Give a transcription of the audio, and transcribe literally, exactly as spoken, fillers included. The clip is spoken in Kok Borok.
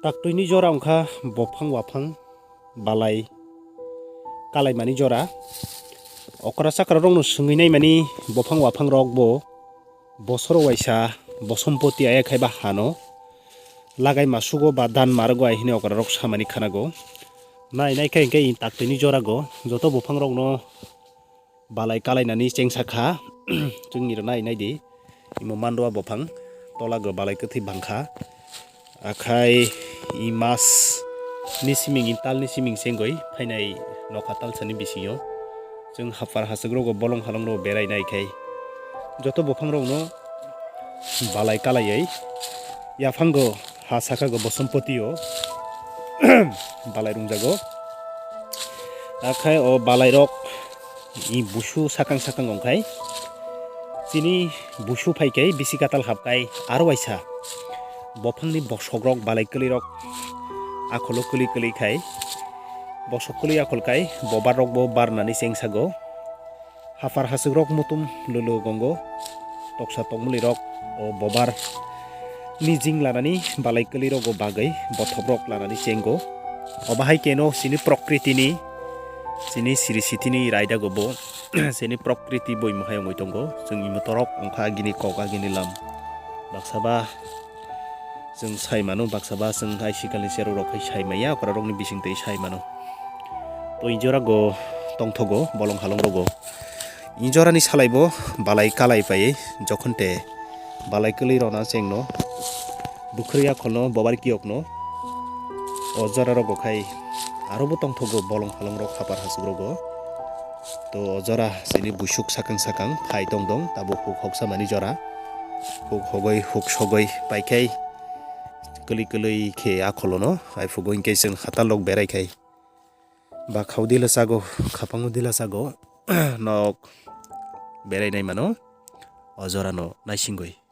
Taktwini jora wngkha bophang waphang balai kalaimani jora. Okra chakra rokno swngwi naimani bophang waphang rok bo bosoro waisa bosompoti aya khai ba hano lagai masugo ba dan marugo ai hini okra rok samani khanago. Nai nai khe hwnkhe taktwini jorago joto bophang rokno balai kalainani chengsa kha. Chwngni rw nai nai di, imo mandua bophang tola go balai kwthwi bangkha. Akhai i mas ni siming, i tal ni siming sengoi phainai nokha talsani bisingo chwng hapar haswk rogo bolong halong rogo berai nai khai joto bophang rokno balai kalaiwi yaphango ha saka go bosompotio balai rungjago. Akhai o balai rok i busu sakang sakang wngkhai chini busu phaikai bisi katal hapkai aro waisa bophangni bosokrok balai kwlwirok akholo kwlwi kwlwi khai bosok kwlwi akhol kai bobar rokbo barnani chengsago. Hapar haswk rok mutum lulu gongo toksa tokmuli rok o bobar ni jing lanani balai kwlwi rogo bagwi bothop rok lanani chengo. Obo hai keno chini prokriti ni chini siri siti ni raida go bo chini prokriti bo imo hai wngwi tongo. Chwng imo torok wngkha agini kok agini lam baksa ba chwng sai mano, baksa ba chwng hai sikalni cherok rok khai sai maya okra rokni bising twi sai mano. To i jora go tongthogo bolong halong rogo. I jorani salai bo balai kalai pai jokhon te balai kwlwi rona chengno bukhri yakholno bobar kiyokno o jora rogo khai aro bo tongthogo bolong halong rok hapar haswk rogo. To o jora chini busuk sakang sakang phai tong dong tabuk huk hoksa mani jora huk hogoi huk sogoi paikhai kwlwi kwlwi khe akholono aiphugo hinkhe chwng hatal rok berai khai. Bakhao dila sago, khapango dila sago, nok berai nai mano, o jorano naisingwi.